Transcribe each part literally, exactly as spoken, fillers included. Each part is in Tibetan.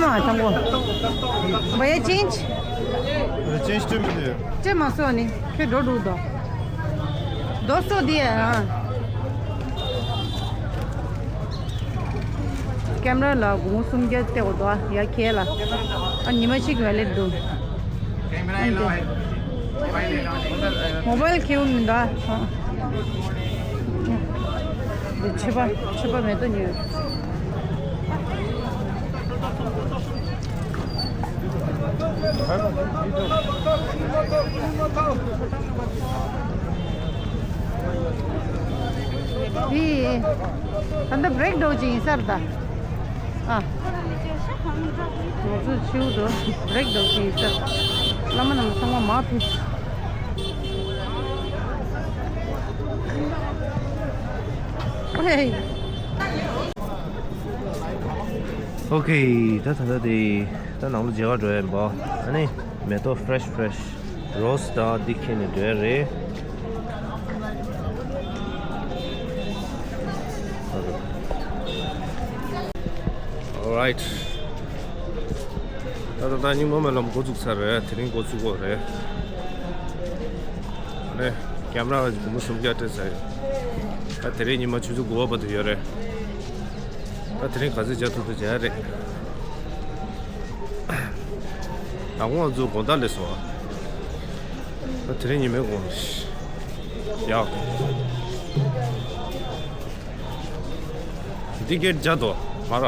ཨ་དང་པོ། བ་ཡ་ཅིན་ཅི། ཅིན་ཅི་ཏུ་མི་དེ། ཅི་མ་སོ་ནི་ཁྱོད་འགྲོ་འགྲོ་དོ། རྡོ་སོ་དེ་ཨ། ཀེམ་ར་ལ་སྒོར་སུམ་བརྒྱ་སྟེར་དགོས་འདུག་ཨ། ཡ་ཁྱེད་ལ། ཨ་ཉི་མ་གཅིག་ཝེ་ལིཌ་འདུག་མོ་བཱའིལ་ཁྱེར་མི་འདུག་ཨ། འདི་ཕྱི་པ་ཕྱི་པ་མེ་ཏོག་ཉོས། འདི། ད་ལྟ་བྷི་རེག་འགྲོ་གི་ཡིན་ས་རེད་ད། ཨ། ང་ཚོ་ཕྱིའུ་དུ་བྷི་རེག་འགྲོ་གི་ཡིན་ས། བླ་མ་རྣམས་ཚང་མ་མར་ཕེབས། ཨོ་ཧེ། ཨོ་ཁེ། ད་ད་ལྟ་དེ་ད་ནང་ལོ་མཇལ་བ་འགྲོ་ཡ་ཡིན་པ། ཨ་ནི་མེ་ཏོག་ཕི་རེ་ཤི་ཕི་རེ་ཤི། རོ་སི་དང་འདི་ཁྱེར་ནས་འགྲོ་ཡ་རེད། Alright. ད་ད་ད་རྙིང་མ་སྨོན་ལམ་འགོ་བཙུགས་ཚར་རེད། དེ་རིང་འགོ་བཙུགས་དགོས་རེད། ཨ་ནི་ཀེམ་ར་སྒོར་མོ་སུམ་བརྒྱ་སྤྲད་ཚར་ཡོད། ད་དེ་རིང་ཉི་མ་ཆུ་ཚོད་དགུ་པ་བར་དུ་ཡོད་རེད། ད་དེ་རིང་ག་ཚོད་བརྒྱབ་ཐུབ་ཐུབ་བརྒྱབ་ཡ་རེད། ད་ཁོང་ཚོ་དགོང་དག་སླེབས་སོང་ཨ། ད་དེ་རིང་ཉི་མའི་དགོང་། ཡག་འདི་སྐད་རྒྱག་དོ་མ་ར།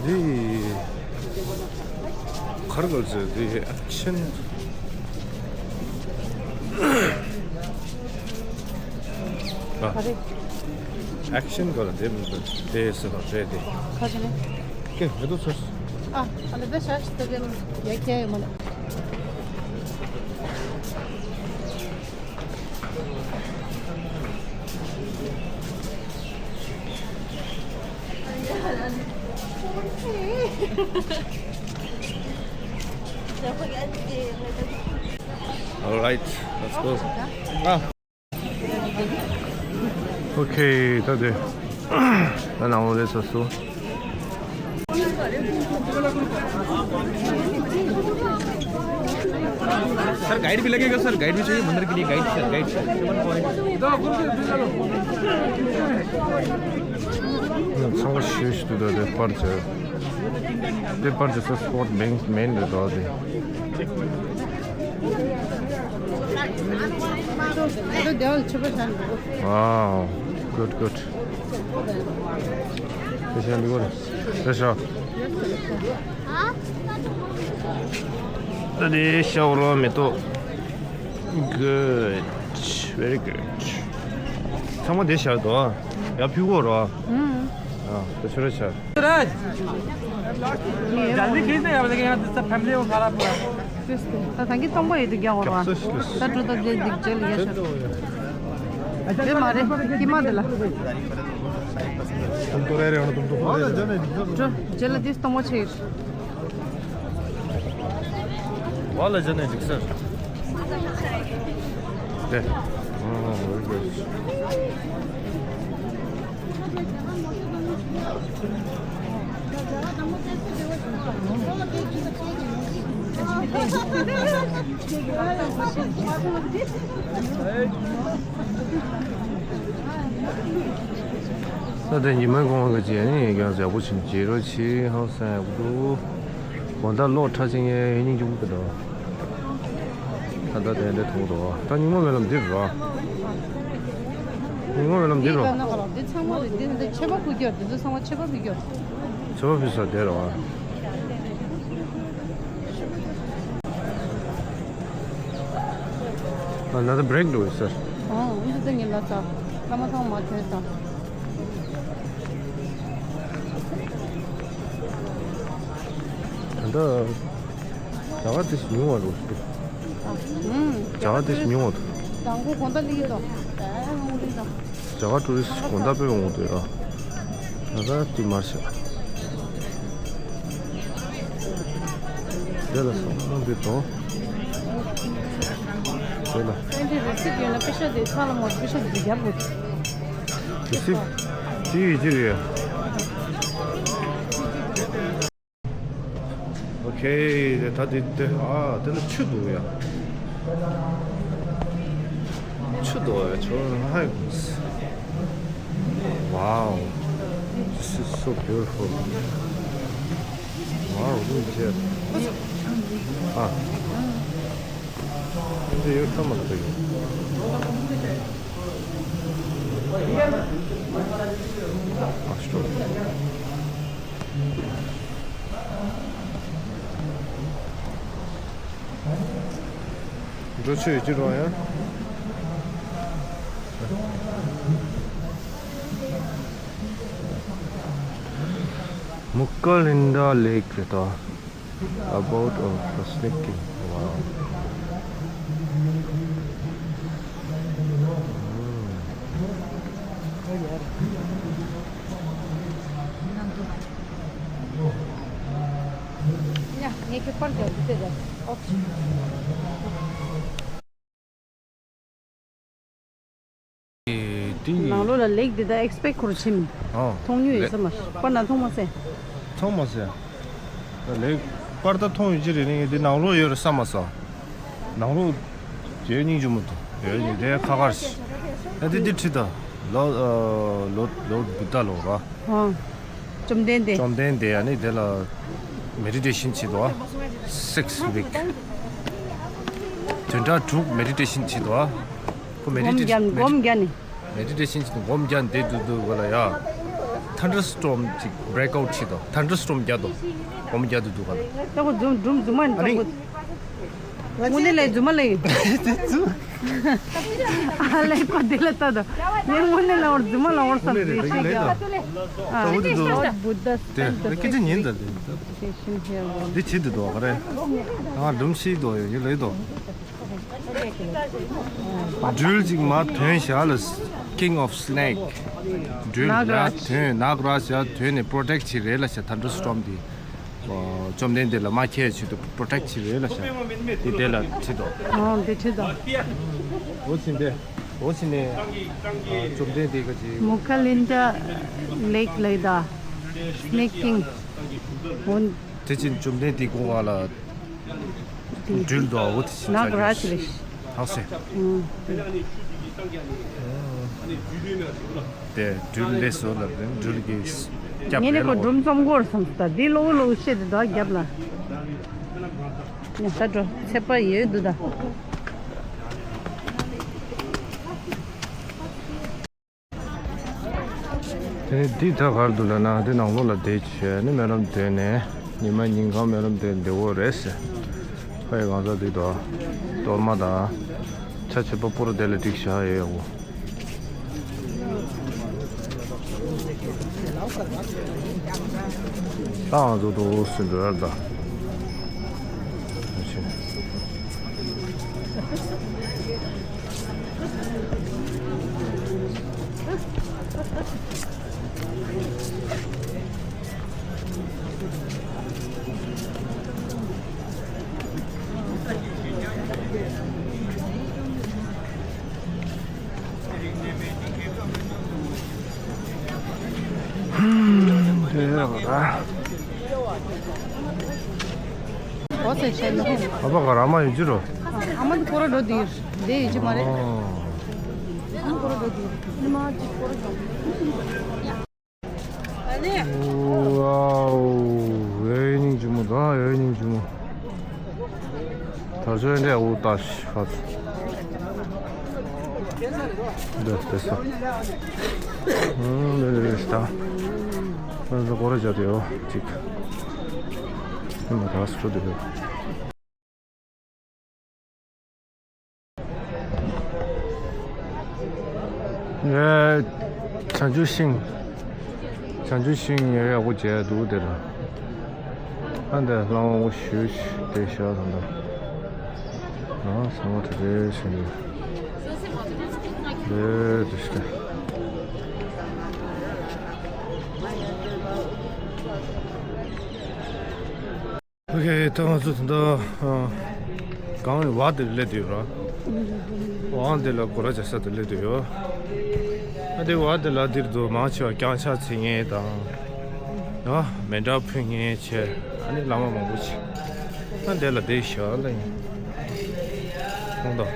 འདི་གར་གར་ཟེར་འདི་ཨེག་ཤན། ཨ། ག་རེ། ཨེག་ཤན་ག་ལ་འདི་མི་འདུག་དེ་ཟེར་བ་རེད་དེ། ག་རེ་རེད། ཀེ་མི་འདུག་ཚོར། ཨ། ཨ་ལེ་ད་ཤ་ཤི་ད་གེ་ཡ་ཁྱེད་ཡོད་མ་ལེ། Alright, let's go. ཨ། ཨོ་ཁེ། ད་དེ། ད་ནང་ལོགས་སླེབས་ཚར་སོང་། sir, guide भी लगेगा sir, guide भी चाहिए मंदिर के लिए, guide sir, guide sir. ཚང་མ་ཤེས་ཤིག་འདུག་ད་དེ་པར་བྱས། དེ་པར་བྱས་ས་སི་པོ་ཊི་མེན་མེན་རེད་དོ་དེ། Wow, good, good. དེ་བྱས་འདུག་རེད། རེད་ཤག་ད་དེ་ཤ་བོ་རོ་མེ་ཏོག Good, very good. ཚང་མ་དེ་བཞག་འདུག་ཡ་ཕུལ་གོ་རོ། ཨ་དེ་ཚོ་རེད་ཤག Suraj, जल्दी खींच दे यार, लेकिन यहाँ सब फैमिली को खराब हुआ। ད་ད་གིན་སྟོང་པ་ཡོད་དུ་རྒྱག་གོ་རོ། ད་འགྲོ་ད་རྗེས་འདིག་རྗེས་ལ་ཡ་ཤོད། དེ་མ་རེད་ཀྱི་མ་དེ་ལ། འགྲོ་རྗེས་ལ་དེ་སྟོང་པ་ཆེ་ཡོད། Valla canı acıksın. De. Aa, very good. ད་ལྟ་ཉི་མ་དགོང་གི་རྗེས་ནི་ཡིན་ཀྱང་ཡག་པོ་བྱུང་། རྗེས་རོ་ཆེ་ཧང་སང་ཡག་པོ་འདུག་དགོང་དག་གློག་ཁྲ་ཅིང་ཡས་སྙིང་རྗེ་མོ་དེ་འདྲ། ད་ལྟ་དེ་འདྲ་མཐོང་འདུག་ད་རྙིང་མ་སྨོན་ལམ་འདིར་རོ། རྙིང་མ་སྨོན་ལམ་འདིར་རོ། འདི་ཚང་མ་རེད། འདི་འདི་ཆད་པ་ཕུལ་རྒྱུ། འདི་ཚོ་ཚང་མ་ཆད་པ་ཕུལ་རྒྱུ། ཆད་པ་ཕུལ་ས་དེ་རོ། Another break do it, sir. ཨོ། འདི་ཚོ་ངས་ལབ་ཚར། བླ་མ་ཚང་མ་ཐོན་ཚར། ད་རྒྱ་གར་དེ་ཉུང་བ་རུ། ཨ། ཨུམ། རྒྱ་གར་དེ་ཉུང་བ་འདུག་དང་པོ་དགོང་དག་སླེབས་ཀྱི་འདུག་ད་ཧང་ལི་དང་། རྒྱ་གར་ཊུ་རི་སི་དགོང་དག་དཔེ་འོང་འདུག་ཡ། ད་ལྟ་དེ་མར་ཤག་དེ་ལ་སོང་ན་འདི་དང་། དེ་ལ། ཨེ་འདི་རི་སིབ་ཡོད་ན་པེ་ཤ་དེ་ཚང་ལ་མོ་པེ་ཤ་དེ་རྒྱབ་དགོས། རི་སིབ་དེ་ཡོད་ཀྱི་རེད། ཨོ་ཁེ། དེ་ད་དེ་དེ་ཨ་དེ་ལ་ཆུ་འདུག་ཡ། ཆུ་འདུག་ཡ། ཆུ་ཧའི། Wow, this is so beautiful. Wow, look at that. ཨ། འདི་ཡོད་ཐ་མ་ལ་ཡོད། ཨ་སྟོ། འགྲོ་ཆོད་ཀྱི་རོ་ཡ། མུ་ཀ་ལིན་ཌ་ལེག་རེད་དོ། About of the snake king. Wow. ཡ། ངས་ཁྱོད་པར་རྒྱག་དུས་དེ་རེད། ཨོ། དེ་ནང་ལོགས་ལ་ལེག་འདི་ད་ཨེག་སི་པེག་ཁོར་ཕྱིན། ཨོ། མཐོང་མྱོང་ཡོད་ལེག་ས་མ་རེད། པར་ནང་མཐོང་མ་སོང་། མཐོང་མ་སོང་། ད་ལེག་པར་ད་མཐོང་ཡོད་ཀྱི་རེད། ནི་འདི་ནང་ལོགས་ཡོད་རེད་བསམ་མ་སོང་། ནང་ལོགས་ཡོད་སྙིང་རྗེ་མོ་འདུག་ཡོད་སྙིང་རྗེ་ཁ་ཁར་ཤི། ད་འདི་འདི་ཁྲིད་ད། ལོ་ལོ་ལོ་བུདྡྷ་ལོ་ར། ཨོ། བཅོམ་ལྡན་འདས། བཅོམ་ལྡན་འདས་ཡ་ནི་དེ་ལ་མེ་ཌི་ཊེ་ཤན་བྱེད་དོ། Six week. བདུན་ཕྲག་དྲུག་མེ་ཌི་ཊེ་ཤན་བྱེད་དོ། ཁོ་མེ་ཌི་ཊེ་སྒོམ་རྒྱབ་ནི། མེ་ཌི་ཊེ་ཤན་བྱེད་དོ། སྒོམ་རྒྱབ་བསྡད་འདུག་འདུག་ག་ལ་ཡ། ཐན་ཌར་སི་ཊོམ་ཅིག་བྷི་རེག་ཨའུཊ་བྱེད་དོ། ཐན་ཌར་སི་ཊོམ་རྒྱབ་དོ། སྒོམ་རྒྱབ་འདུག་འདུག་ག་ལ། ད་ཁོ་འཛུམ་འཛུམ་འཛུམ་མ་ནི། ཨ་ནི། དངོས་གནས་ལ་རྫུན་མ་ལ་ཡིན། དེ་ཚུ། ཨ་ལས་ཁོ་དེ་ལ་ལྟ་དང་། ངས་དངོས་གནས་ལ་འོར་རྫུན་མ་ལ་འོར་བསམ་དེ་ཤེས་ཀྱང་། ཨ། ད་འོ་དེ་འདུག Lord Buddha དེ་spent the སྐད་ཆ་ཉན་ད་དེ། Station here was དེ་བྱེད་དེ་འདུག་ག་རེ། ང་སྒྲུང་ཤེས་འདུག་ཡོད་ཡོད་ལ་ཡོད་དོ། སྦྲུལ་ཅིག་མར་ཐོན་བཞག་ལ། King of Snake. སྦྲུལ་ནག་ར་རཱཇ། ཐོན་ནག་རཱཇ་ཡ་ཐོན་ནས་པྲོ་ཊེག་བྱེད་རེད་ལ་ཤ། ཐན་ཌར་སི་ཊོམ་དེ། བཅོམ་ལྡན་འདས་ལ་མ་ཁྱེར་ཆེད་དུ་པྲོ་ཊེག་བྱེད་རེད་ལ་ཤ། དེ་དེ་ལ་ཁྲིད་དོ། ཨོ་དེ་ཁྲིད་དོ། འོ་ཕྱིན་ཏེ། འོ་ཕྱིན་ནས། བཅོམ་ལྡན་འདས་ཀྱི། མུ་ཁ་ལིན་ཌ་ལེག་ལ་ཡི་ད། སི་ནེག་ཀིང་། འོ། དེ་ཕྱིན་བཅོམ་ལྡན་འདས་དགོངས་པ་ལ། སྦྲུལ་དོ་འོ་དེ་ཕྱིན་ནག་རཱཇ་རེད། ལགས་སེ། ཨུམ། དེ་སྦྲུལ་ལས་སོ་ལ་རེད། སྦྲུལ་གྱི་སྐྱབས་ངས་ནི་རེད་ཁོ་ལོ། སྒྲུང་རྩོམ་སྐོར་བསམ་སྟ་འདི་ལོ་ལོ་བཤད་དེ་དོ་རྒྱབ་ལ། ཡ་ད་འགྲོ་ཚེ་པ་ཡོད་འདུག་ད། དེ་ནས་འདི་ད་གར་འདུག་ལ་ན་འདི་ནང་ལོགས་ལ་བསྡད་བྱས་ནི་སྨོན་ལམ་འདོན་ནས་ཉི་མ་ཉིན་གང་སྨོན་ལམ་འདོན་བསྡད་འོ་རེད་ཟེར། ཕ་ཡི་གང་ཟག་འདི་དོ། གཏོར་མ་དང་། ཆ་བྱེད་པ་པོ་ར་དེ་ལ་སྒྲིག་བཞག་ཡོད་ཡོད་གོ། ད་ང་ཚོ་དུ་ཟིན་འགྲོ་ཡར་ད། ཨ་ཕ་ག་ར་མ་ཡོད་ཅི་རོ། ཨ་མ་འདི་ཁོ་ར་འགྲོ་འདི་ཡོད། འདི་ཡོད་ཅི་མ་རེད། ཨ་མ་ཁོ་ར་འགྲོ་འདི་ཡོད། ཨ་མ་ཅི་ཁོ་ར་འགྲོ། ཝའོ། ཡོད་སྙིང་རྗེ་མོ་ད། ཡོད་སྙིང་རྗེ་མོ། ད་ཆོས་འདྲ་འུ་ད་ཤ་ཚ། འདི་དེ་ས། ཨང་འདི་རེད་ད། ང་ཚོ་སྐོར་ར་བྱ་དེ་ཡོད་ཅིག་ཨ་མ་ད་སུ་འགྲོ་འདི་ཡོད། ཡ། བྱང་ཆུབ་ཤིང་། བྱང་ཆུབ་ཤིང་ཡ་ཡག་པོ་བྱས་འདུག་དེ་ལ། ཨ་འདི་ལྷ་མང་པོ་ཞུ་ཞུ་དེ་ཤ་དང་འདི། ཨ་ཚང་མ་དེ་དེ་བཞིན་དུ། དེ་དེ་ཤ། ཨོ་ཁེ། ད་ང་ཚོ་ད་ལྟ་གངས་རི་བ་དེར་སླེབས་བསྡད་ཡོད་ར། བ་དེ་ལ་སྒོ་ར་རྒྱག་ས་དེར་སླེབས་བསྡད་ཡོད། ཨ་དེ་བ་དེ་ལ་འདིར་འདུག་མང་ཆེ་བ་རྐྱང་ཕྱག་འཚལ་མཁན་དང་། ཡང་མཎྜལ་ཕུལ་མཁན་བྱས། ཨ་ནི་བླ་མ་མང་པོ་ཅིག་ཨ་དེ་ལ་བསྡད་ཤག་ལ་ཡིན། མཐོང་དང་།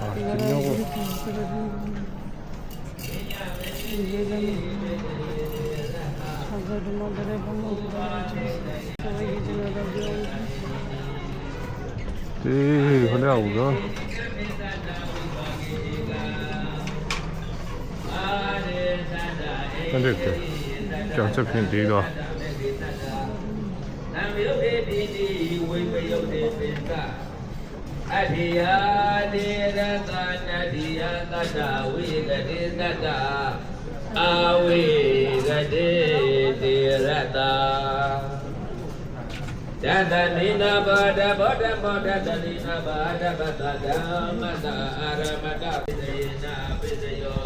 ཨ་དེ་སྨྱོ་གོ། དེ་ཧ་ལས་འུ་ག་ཨ་འདྲས་དེ་རྐྱང་ཕྱག་ཕུལ་འདི་དོ། Adhiya nirata nadhiya nada vigadhi nada avigadhi nirata. Jadanina bada bada mada danina bada bada mada aramada vidayena vidayo.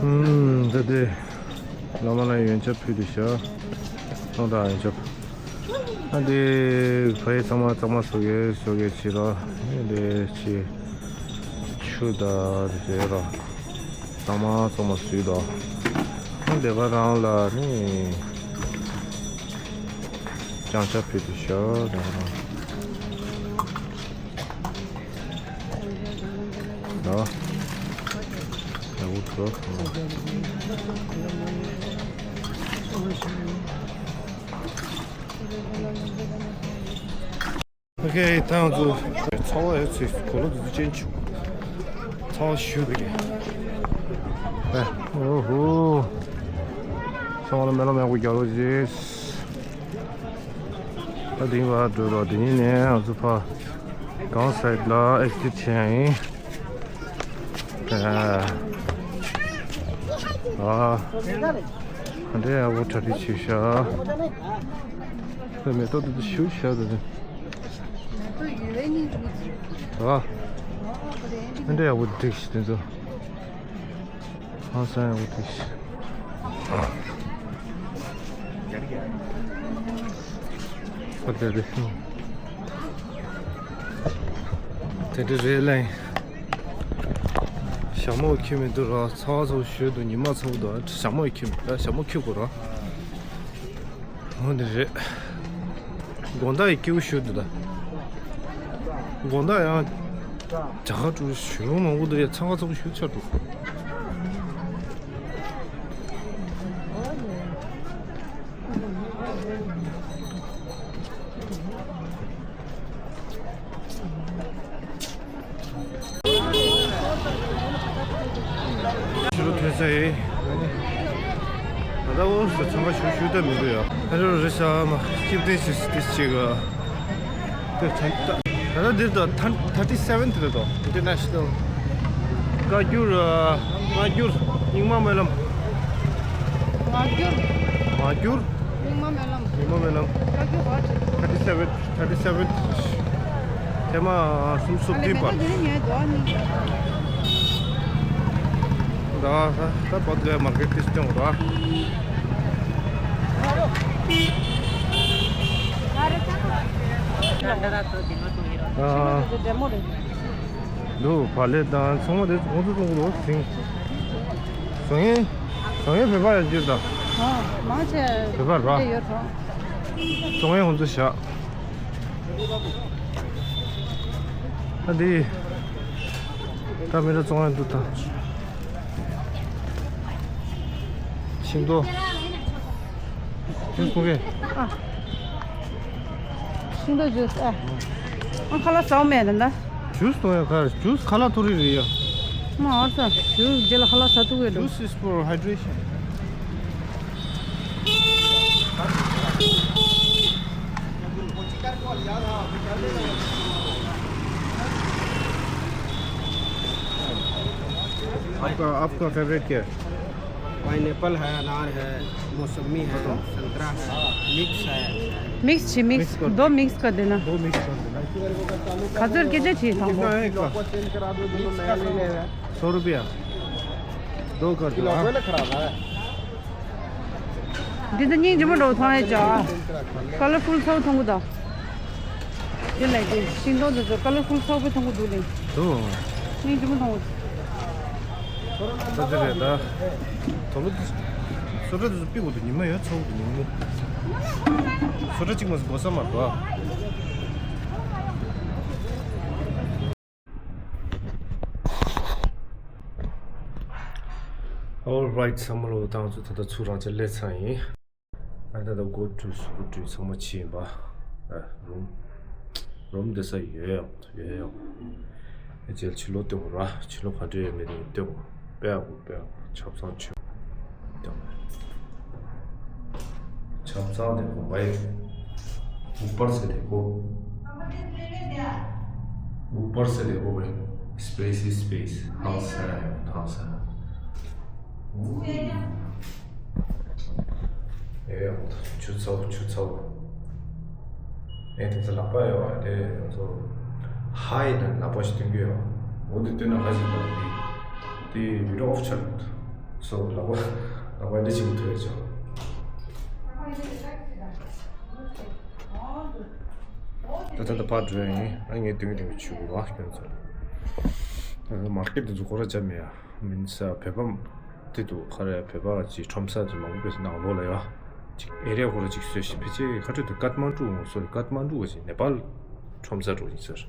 ཨུམ། ད་དེ་བླ་མ་ལ་ཡོན་ཆབ་ཕུལ་དུ་བཞག་སྟོང་དང་ཡོན་ཆབ། ཨ་དེ་ཕ་ཡི་ཚང་མ་གཙང་མ་བཟོ་གེ་བཟོ་གེ་བྱེད་རོགས། ཨ་དེ་ཆེ་ཆུ་དང་དེ་རོགས་གཙང་མ་གཙང་མ་བཟོས་དང་། ཨ་དེ་ག་རང་ལ་ནི་རྐྱང་ཕྱག་ཕུལ་དུ་བཞག་དེ་ག་རང་། ཨོ། ཡག་པོ་འདུག་ཨོ་ཁེ། ད་ང་ཚོ་ཚ་བ་ཡོད་ཚེ་གོ་ལོ་དུ་ཅན་ཆུ་ཚ་བ་ཞུ་བའི་ཨོ་ཧོ། ཚང་མ་ལ་སྨོན་ལམ་ཡག་པོ་རྒྱག་རོགས་བྱེད། ད་དེང་བ་འགྲོ་རོགས། དེ་ཉིན་ནས་ང་ཚོ་ཕ་གང་སའིད་ལ་ཨེག་ཛིཊ་བྱས་ཡིན། ཨ། ཨ་འདྲས་ཡག་པོ་གྲ་སྒྲིག་བྱས་ཤག་ད་མེ་ཏོག་དེ་ཚོ་ཞུ་ཤག་ད་དེ། ཨ། ཨ་འདྲས་ཡག་པོ་བསྒྲིགས་ཤག་དེ་ཚོ། ཧང་སང་ཡག་པོ་འདུག་ཨ་དེ་རེད། དེ་འདྲ་རེད་ལེ། ཞྭ་མོ་ཁྱེར་མི་འདུག་ར། ཚ་བ་ཚ་པོ་ཞེ་འདུག་ཉི་མ་ཚ་པོ་འདུག་ཞྭ་མོ་ཁྱེར་མི་འདུག་ཞྭ་མོ་ཁྱེར་དགོས་ར། འོ་འདི་རེད། དགོང་དག་ཡི་སྐྱིད་པོ་ཞུ་འདུག་ད། དགོང་དག་ཡང་ཇ་ཁ་བཀྲུ་ཞུ་མང་པོ་འདུག་ཡ། ཚང་ཁ་ཚང་པོ་ཞུ་ཆར་འདུག་ཕྱི་རུ་ཐོན་ས་ཡིན། ད་ལྟ་འོ་ས་ཚང་མ་ཞུ་ཞུ་ད་མི་འདུག་ཡ། ཨ་རོ་རེ་ས་མ་སྐྱིད་ལྡན་ཞིག་ཏིས་ཅིག་ག་ད་ད་ད་ད་འདིར་ད་ཐར་ཊི་སེ་ཝེན་ཐི་རེད་དོ། ཨིན་ཊར་ནེ་ཤ་ནལ་བཀའ་འགྱུར། བཀའ་འགྱུར་རྙིང་མ་སྨོན་ལམ། བཀའ་འགྱུར། བཀའ་འགྱུར། རྙིང་མ་སྨོན་ལམ། རྙིང་མ་སྨོན་ལམ། བཀའ་འགྱུར་བ་ཅིག་ཐར་ཊི་སེ་ཝེན། ཐར་ཊི་སེ་ཝེན། ཐེངས་མ་སུམ་ཅུ་སོ་བདུན་པ། ད་ད་ད་བོད་ལ་མར་ཀེཊ་ཏིས་སྟོན་ར། ཨ། འདུག་བ་ལེ་དང་ཚང་མ་དེ་ཁོང་ཚོ་གཏོང་གི་འདུག་ཟིང་། བཟོ་མཁན། བཟོ་མཁན་བོད་པ་ཡང་བརྗོད་དང་། ཨ། མང་ཆེ་བོད་པ་ར། དེ་ཡོད་རོ། བཟོ་མཁན་ཁོང་ཚོ་བཞག་ཨ་འདི། ད་མི་འདྲ་བཙོང་ཡ་འདུག་ད། ཤིང་ཏོག་ཇུས་གཏོང་གི་ཨ། ཤིང་ཏོག་ཇུས་ཨ། ཨ་ཁ་ལག་ཟ་བ་མེད་ད་ད། ཇུས་གཏོང་ཡ་ག་རེ། ཇུས་ཁ་ལག་ཐུག་རེད་རེད་ཡ། ང་ཨར་ས་ཞུ་རྗེས་ལ་ཁ་ལག་ཟ་ཐུབ་ཀྱི་འདུག Juice is for hydration. आपका, आपका फेवरेट क्या है? पाइनएप्पल है, अनार है, मौसमी है, संतरा है, मिक्स है। मिक्स चाहिए, मिक्स, मिक्स कर दो। दो मिक्स कर देना। दो मिक्स कर देना। खजूर के जो चाहिए था वो। कितना है एक का? सौ रुपया। दो कर दो, हाँ। འདི་ད་སྙིང་རྗེ་མོ་འདྲ་བོ་མཐོང་ཡ་ཅག་ཀ་ལར་ཕུལ་ཚ་བོ་མཐོང་གི་འདུག་དེ་ལས་དེ་ཤིང་སྡོང་དེ་ཚོ་ཀ་ལར་ཕུལ་ཚ་བོ་མཐོང་གི་འདུག་ལེ། འདུག་སྙིང་རྗེ་མོ་མཐོང་གི་འདུག་ད་དེ་རེད་ད། དོ་ལོ་དེ་སོ་ཊ་དེ་ཚོ་པི་གོ་དུ་ཉི་མ་ཡོད་ཚ་བོ་དུ་ཉི་མ། སོ་ཊ་གཅིག་མ་ཟིག་གོ་ས་མ་གོ། Alright, བསམ་བློ་བཏང་ཚུལ་ད་ལྟ་ཚུར་རང་ཅག་སླེབས་ཚར་ཡིན། ཨ་ད་ལྟ་སྒོ་བཀྲུས་སུ་སྒོ་བཀྲུས་ཚང་མ་ཕྱིན་པ། ཨ་རུམ། རུམ་བསྡད་ས་ཡོད་ཡག་ཡོད་ཡག་ཨེ་ཅེལ་ཕྱི་ལོགས་སྟོན་དགོས་ར། ཕྱི་ལོགས་ག་འདྲ་ཡོད་མེད་དེ་སྟོན་དགོས། དཔེ་ཡག་པོ་དཔེ་ཡག་པོ་ཆབ་གསང་ཆོས་སྟོན་དགོས། ཆབ་གསང་དེ་དགོན་པ་ཡིན། ཨུ་པར་ཟེར་དེ་གོ། ཨུ་པར་ཟེར་དེ་གོ་བས། སྤེ་སི་སི་སྤེ་སི་ཧང་སང་ཡོད་ཧང་སང་། ཨེ་ཡོད་ཆུ་ཚ་བོ་ཆུ་ཚ་བོ། ཨེ་དེ་ཚོ་ལག་པ་ཡོད་པ་དེ་ཚོ་ཧའི་ལ་ལག་པ་ཞིག་སྟོན་གྱི་ཡོད། འོ་དེ་སྟོན་ན་ཁ་ཞིག་ལ་དེ་དེ་བི་ཌི་ཡོ་ཨོཕ་ཆགས་སོ། ལག་པ་ལག་པ་འདི་ཞིག་ཐོས་ཆོག་ད་ད་ད་ཕར་འགྲོ་ཡ་ཡིན། ཨ་ངས་དུང་དུང་ཆུ་བུར་བ་སྐྱོན་ཚར། མར་ཀེ་ཊི་དེ་ཚོ་སྐོར་ར་བྱ་མེད་ཡ། མིན་ས་བོད་པ་དེ་འདུག་ག་རེ་བོད་པ་ཅིག་ཁྲོམ་ས་དེ་མང་པོ་ནང་ལོགས་ལ་ཡ། ཅིག་ཨེ་རི་ཡ་ཁོ་ར་ཅིག་བཟོས་ཤིག་ཕལ་ཆེར་ཁ་ཐུག་ཏུ་ཀཏ་མན་ཌུ་ངོ་སོ་རི་ཀཏ་མན་ཌུ་བ་ཅིག་ནེ་པཱལ་ཁྲོམ་ས་འགྲོ་ཡིན་ཟེར།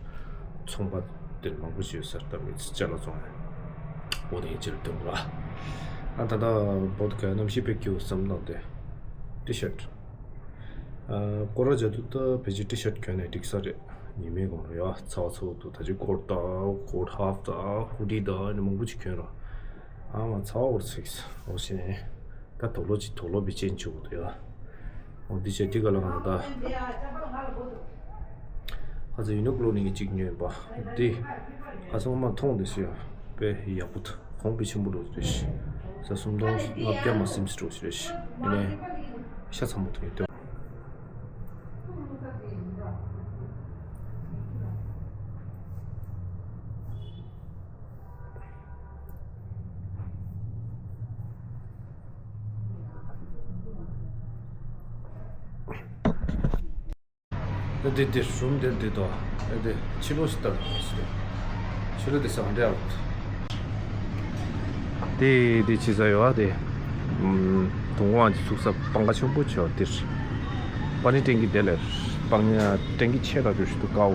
ཚོང་པ་དེ་མང་པོ་ཅིག་ཡོད་ཟེར། ད་མི་ཅ་ལག་བཙོང་ནས་འོ་དེ་ཡིན་ཅིག་ལ་སྟོན་དགོས་ར། ཨ་ད་ལྟ་བོད་ཀྱི་གནམ་གཤིས་དཔེ་སྐྱིད་པོ་བསམ་གནང་སྟེ། ཊི་ཤར་ཊི། ཨ་སྐོར་ར་བྱ་དུས་ད་ཕལ་ཆེར་ཊི་ཤར་ཊི་གྱོན་ནས་འགྲིག་ས་རེད། ཉི་མའི་གུང་ལ་ཡ་ཚ་བ་ཚ་བོ་འདུག་ད་ཅི་ཀོཊ་དང་ཀོཊ་ཧཱཕ་དང་ཧུ་ཌི་དང་ཨ་ནི་མང་པོ་ཅིག་གྱོན་ར། ཨ་མ་ཚ་བ་འོར་ཚིགས་འོ་ཞེས་ནས་ད་དོ་ལོ་ཅིག་དོ་ལོ་བི་ཅན་ཆུ་བོ་འདུག་ཡ། འོ་འདི་བྱས་འདི་ག་ལ་ང་ད་ཁ་ཚ་ཡུ་ནི་ཀློ་ནས་གཅིག་ཉོས་པ་འདི་ཁ་ཚ་ངོ་མ་མཐོང་འདི་ཤི་ཡ་དཔེ་ཡག་པོ་འདུག་གོང་སྤེལ་ཆེན་པོ་འགྲོ་རེད་ཤི། ས་སུམ་སྟོང་ལྔ་བརྒྱ་མ་ཟིན་ཙམ་འགྲོ་ཞིག་རེད་ཤི། ཨ་ནི་ཤ་ཚ་མོ་དེ་ཡོད་དོ། འདི་འདི་རུམ་འདི་འདི་དོ། འདི་ཕྱི་ལོགས་ཤིག་ལྟ་དགོས་ཤིག་རེད། ཕྱི་ལོགས་འདི་ས་ག་འདྲ་ཡག་འདི་འདི་ཕྱི་ས་ཡོད་ཨ་འདི། དུང་དབང་གི་ཚུགས་ས་སྤང་ཁ་ཆེན་པོ་ཆེ་བ་འདིར། པ་ནི་ཊེང་གི་དེ་ལས་སྤང་ཊེང་གི་ཆེ་དྲགས་འདུག་ཤིག་འདུག་ཀའོ།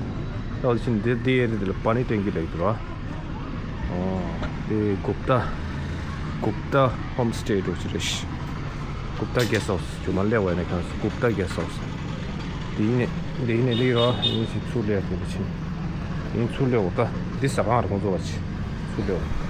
ད་འདི་ཕྱི་འདི་འདི་ཨེ་རི་འདི་ལ་པ་ནི་ཊེང་གི་ལེགས་འདུག་ར། ཨོ། དེ་གུཔྟ། གུཔྟ་ཧོམ་སྟེ་འགྲོ་ཅི་རེད། གུཔྟ་གེ་སི་ཧའུ་སི། ཇོ་མ་ལེ་བ་ནས་ཁང་སུ་གུཔྟ་གེ་སི་ཧའུ་སི། དེ་ཡིན་ནས་དེ་ཡིན་ནས་ལི་རོ་ཡིན་ཞིག་ཚུར་ལེ་དེ་ལ་ཕྱིན། ཡིན་ཚུར་ལེ་འོ་ད་འདི་ཟ་ཁང་རེད་ཁོང་ཚོ་བ་ཆི། ཚུར་ལེ་འོ།